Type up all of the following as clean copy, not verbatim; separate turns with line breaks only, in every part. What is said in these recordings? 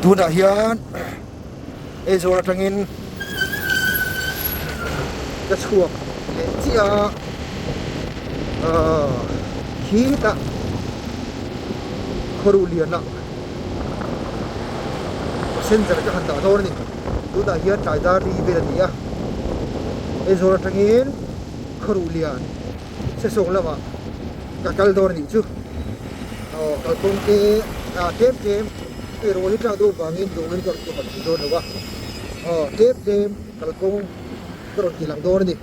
Tunah hian Aizawl atangin ka chhuak leh chiah a, aaa khitah khawruh lianah passenger ka han dah dawn a ni. Tunah hian tlai dar li vel a ni a, Aizawl atangin khawruh lian sesawng lamah ka kal dawn a nih chu. Aw kalkawng te ah tlem tlem hei rawl hi tlak deuh vangin duhawmin ka rawn ti dawn lo a, aw tlem tlem kalkawng ka rawn ti lang dawn a ni.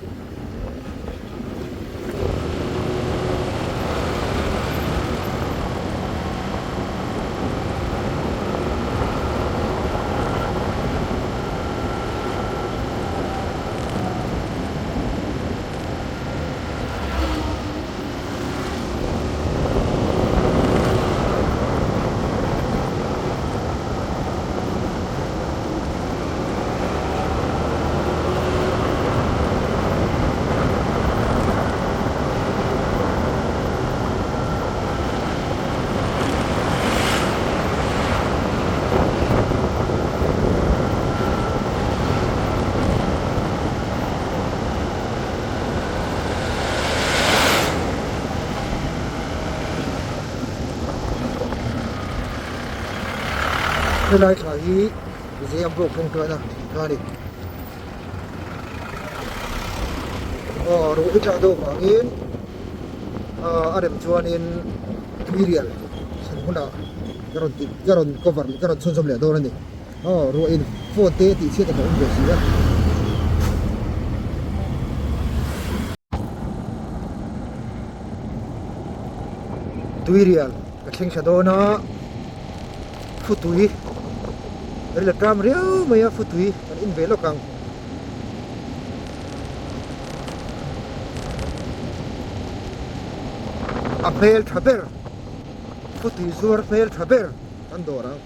Helai thla hi Zem bawk kawng tana tha a ni. Aw ruh hi tla deuh vangin a rem chuanin tuirial thlen hunah ka rawn tih ka rawn cover ka rawn chhunzawm leh dawn a ni. Aw ruah in phone te tih chhiat a awm ve si a. Tuirial ka thleng thla dawn a, futui ril a ṭam riau mai a futui kan in ve lawk ang. A hmel tha ber futui zuar hmel tha ber kan dawr ang.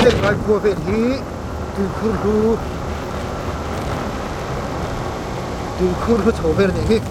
Heng lai khua vel hi tuikhur hlu tuikhur hlu chho vel a nih hi.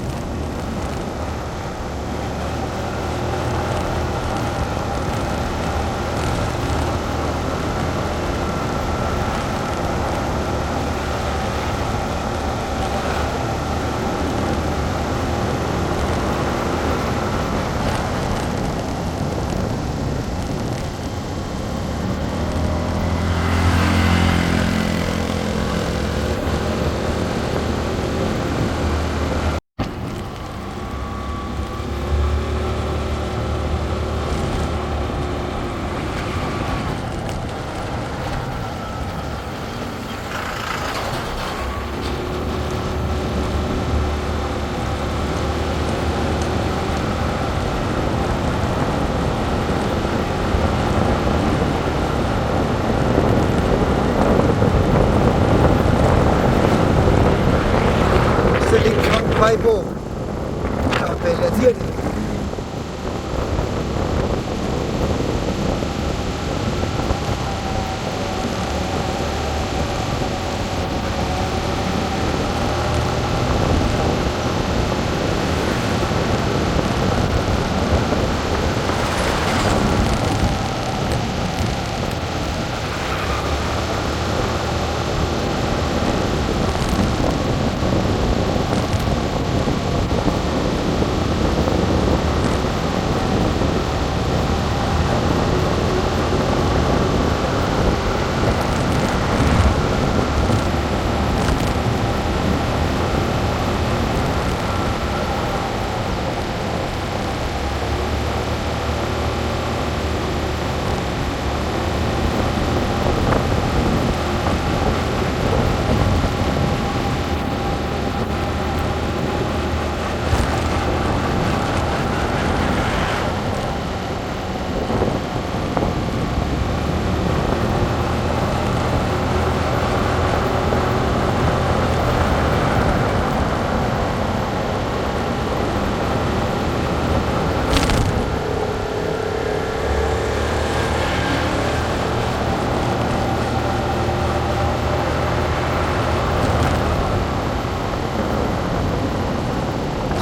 Seling thlang phaibawm tlan ve leh chiah a ni.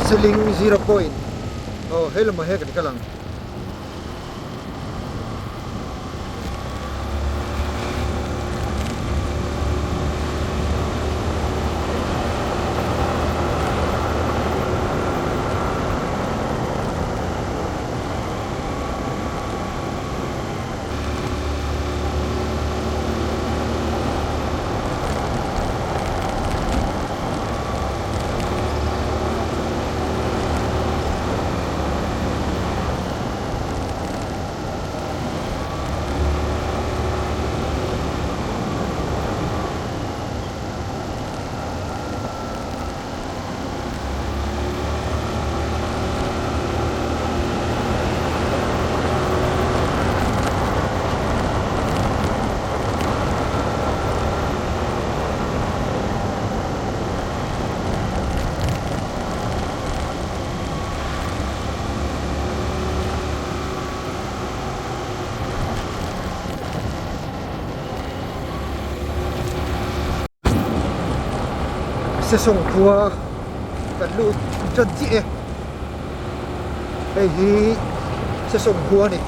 Seling zero point aw he lamah hian kan kal ang. Sesawng khua kan lut tan chiah e hei hi Sesawng khua a ni.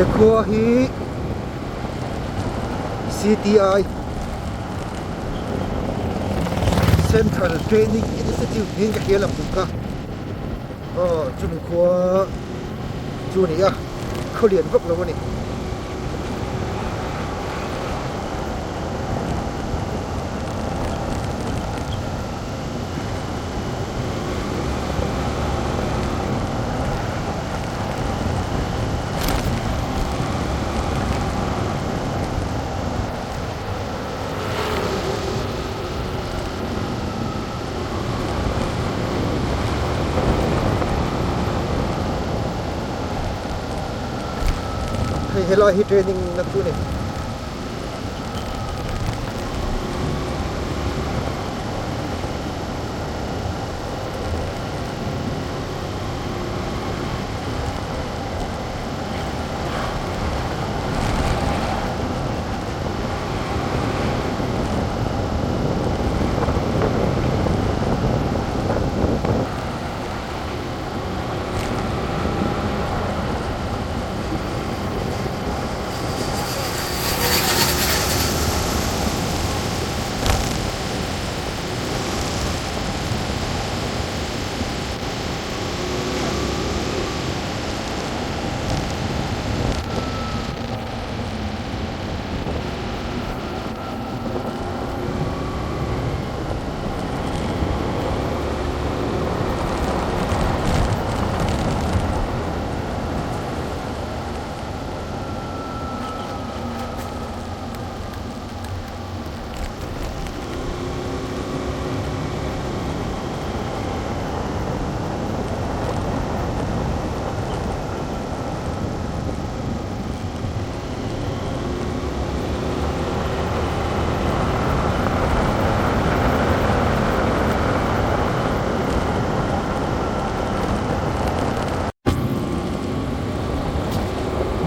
He khua hi CTI Central Training Institute niin ka hria lang bawk a, aw chumi khua chu a ni a, khaw lian vak lo a ni. Hei helai hi training na chu a ni.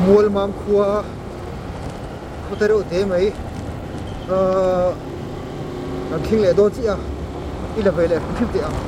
Mualmam khua khaw te reuh te mai ahh kan thleng leh dawn chiah a i la ve leh hrim hrim teh ang.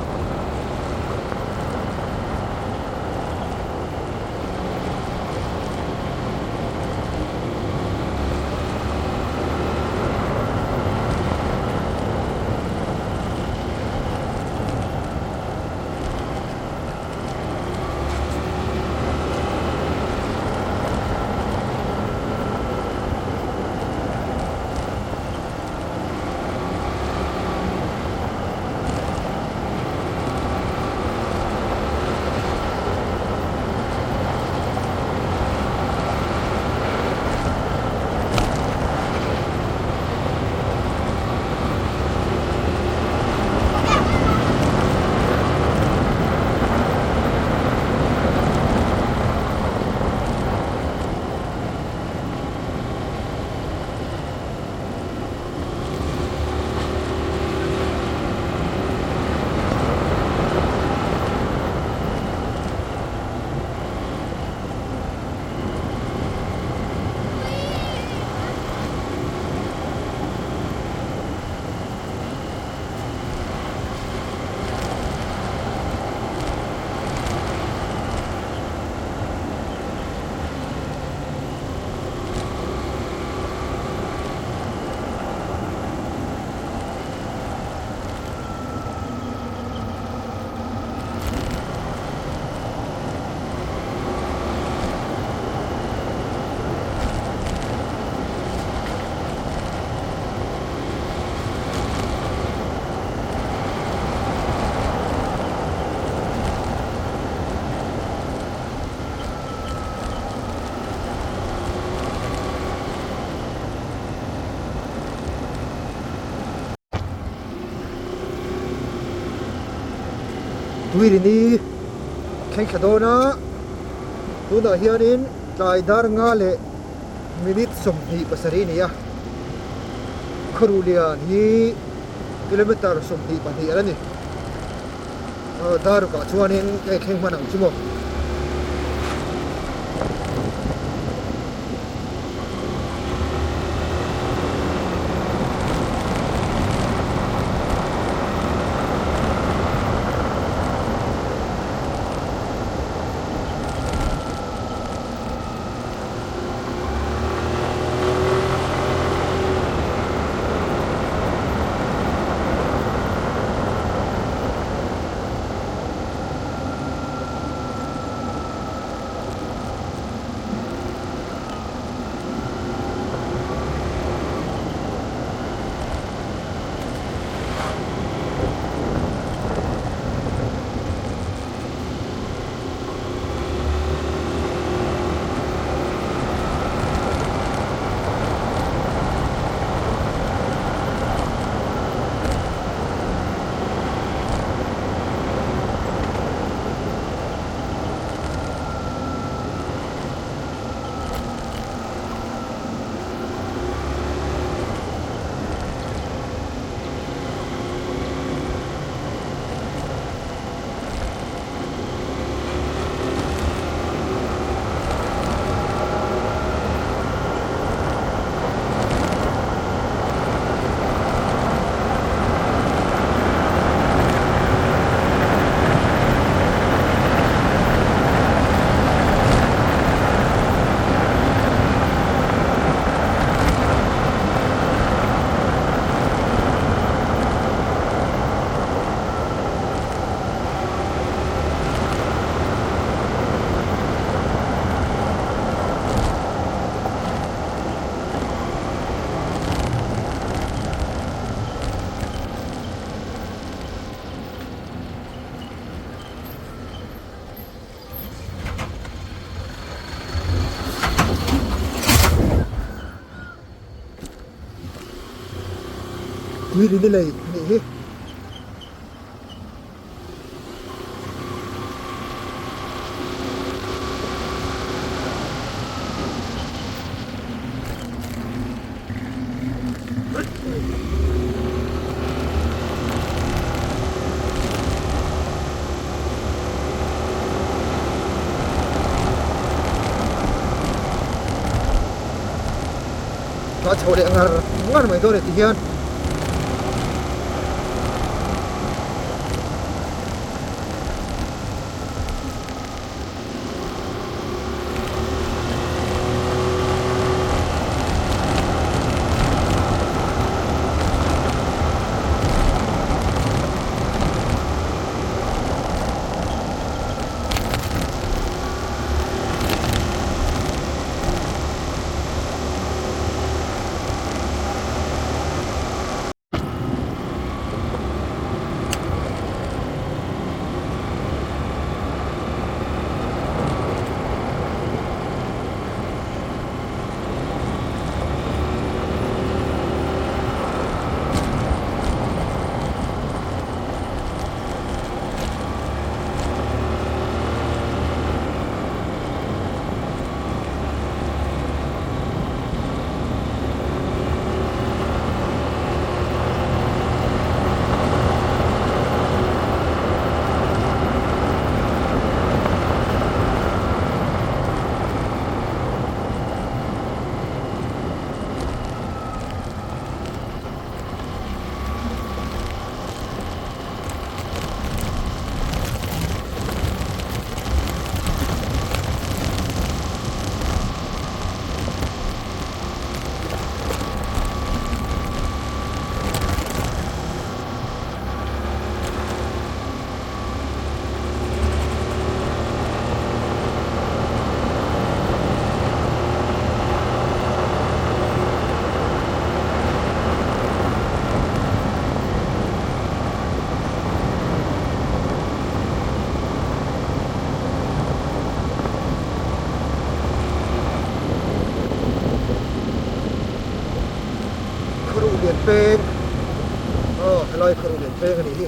Tuirini thleng thla dawn a, tunah hianin tlai dar nga leh minute 27 a ni a, Khawruhlian hi kilometre 22 a la ni. Darukah chuanin ka inthleng hman ang chu maw. Tuirini lei a nih hi. A chho leh ngar ngar mai dawn e ti hian. Kharuh lian peng aw helai kharuh lian peng a nih hi.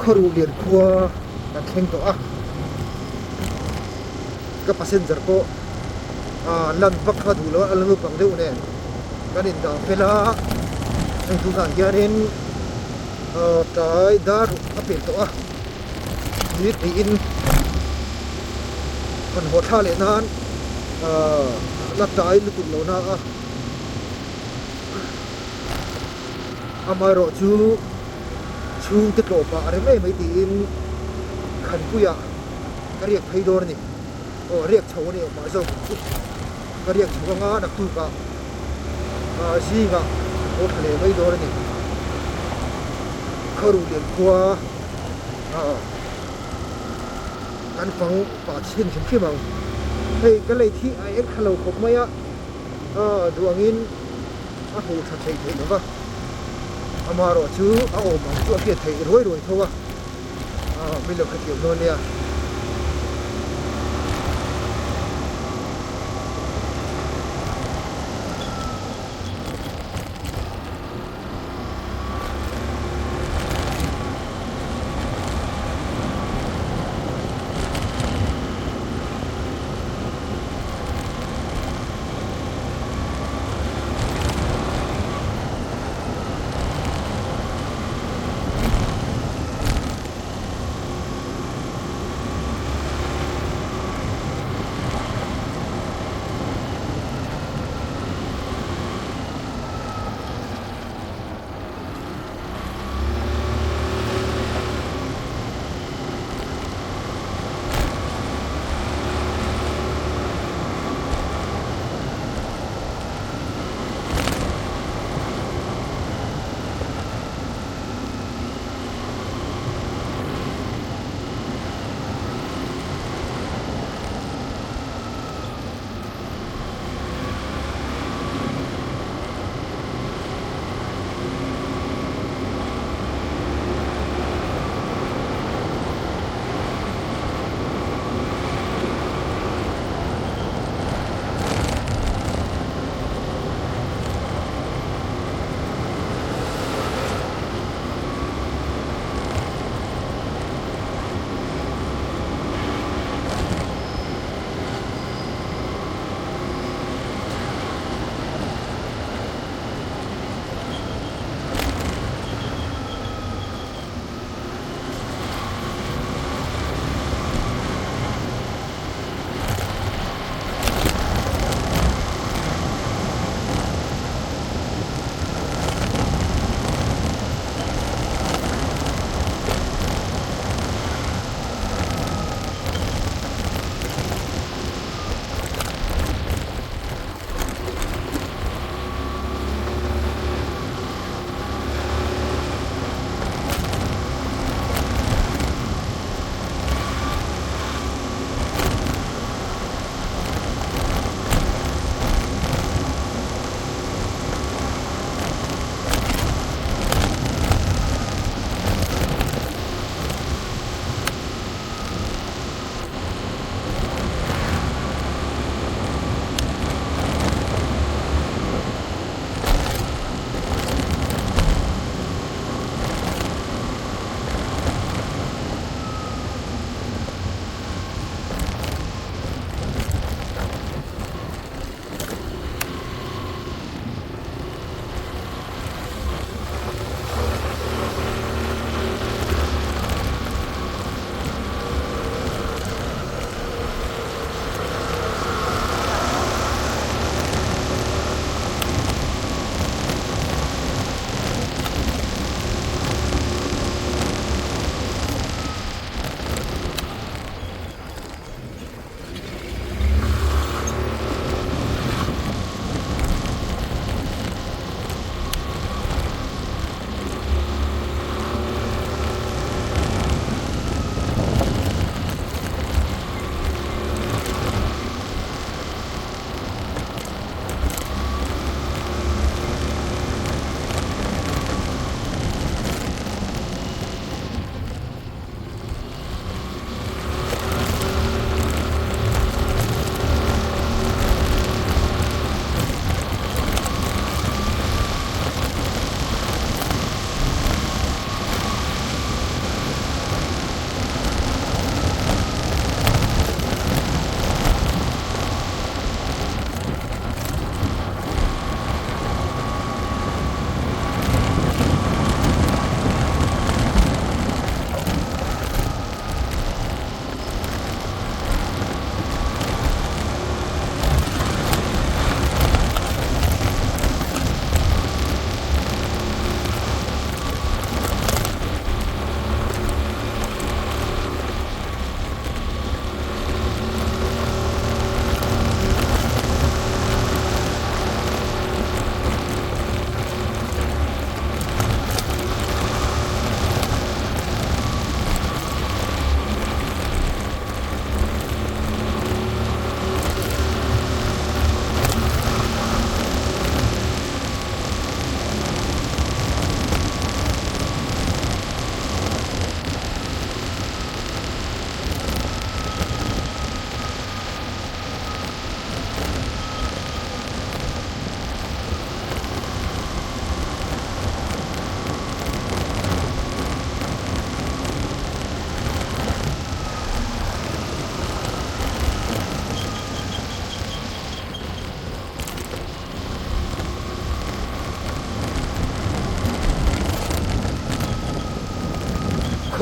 Khaw lian khua kan thleng tawh a, ka passenger pawh lan vak kha duh lo a, a la naupang deuh nen kan indah fel a, heng tunah hianin tlai dar a pel tawh a, ni tiin han haw thla leh nan la tlai lutuk lo na a. Amaherawh chu chhungte tlawh pah a rem em mai tiin Khanpuia ka riak phei dawn a ni. Aw riak chho a ni awm mah zawk chu ka riak chho anga naktukah zingah an haw thla leh mai dawn a ni. Khaw ruh lian khua kan fang pah chhin hrim hrim ang. Hei ka lei thi a eng thla lo khawp mai a, duh angin a hmuh tha theih theih lo va. Amaherawh chu a awm ang chu a hriat theih ruai ruai tho a, min lo hrethiam dawn nia.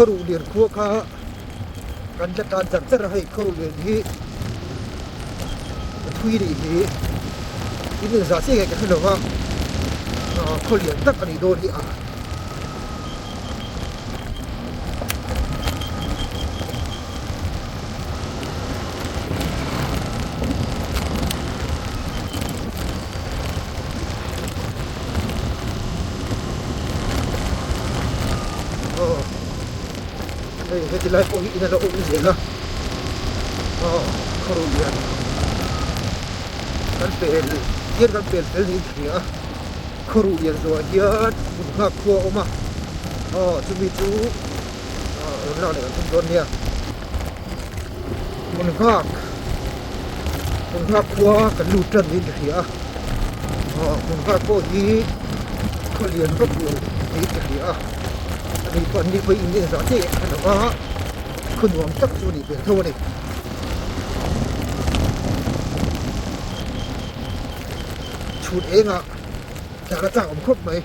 Khawruh lian khua kha kan la tan char char a hei khawruh lian hi a thui nih hi in inzah chiah nge ka hre lo va khaw lian tak a nih dawn hi a. Aw hei heti lai pawh hi in a lo awm zel a aw khawro lian kan pel hian kan pel fel niin ka hria a khawro lian zawhah hian hmun nghak khua a awm a aw chumi chu aw rawn lak leh kan tum dawn nia hmun nghak hmun nghak khua kan lut tan niin ka hria a aw hmun nghak pawh hi khaw lian vak lo niin ka hria a ani pawh an ni pawh in engzah chiah ka hre lo va khaw nuam tak chu a nih hmel tho a ni. Chhut engah tlar a chak awm khawp mai.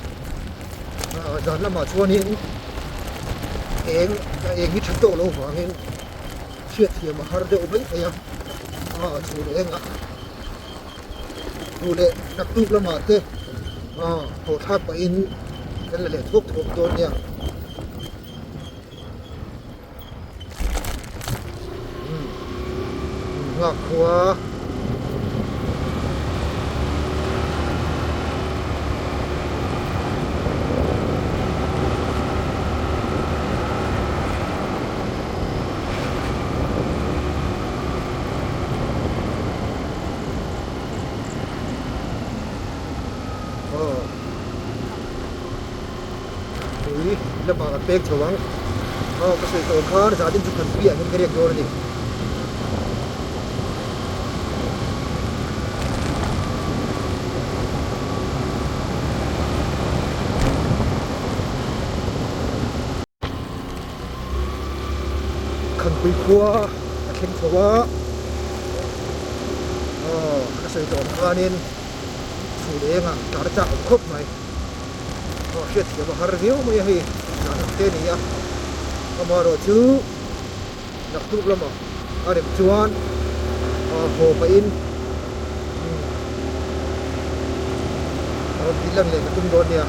Zan lamah chuanin eng a eng hi tha tawk lo vangin hriatthiam a har deuh mai thei a, a chhun engah duh leh naktuk lamah te haw thlak pahin kan la leh thuak thuak dawn nia. Nghak khua. Tui lamah kan pek chho ang. Aw ka sawi tawh khan zah din chu khan piah hian ka riak dawn a ni. Khanpui khua a thleng chho a, aw ka sawi tawh ang khanin chhun engah tlar chak awm khawp mai. Aw hriatthiam a har viau mai a hei zan ang te a ni a, amaherawhchu naktuk lamah a rem chuan haw pahin rawn tih lan leh ka tum dawn nia.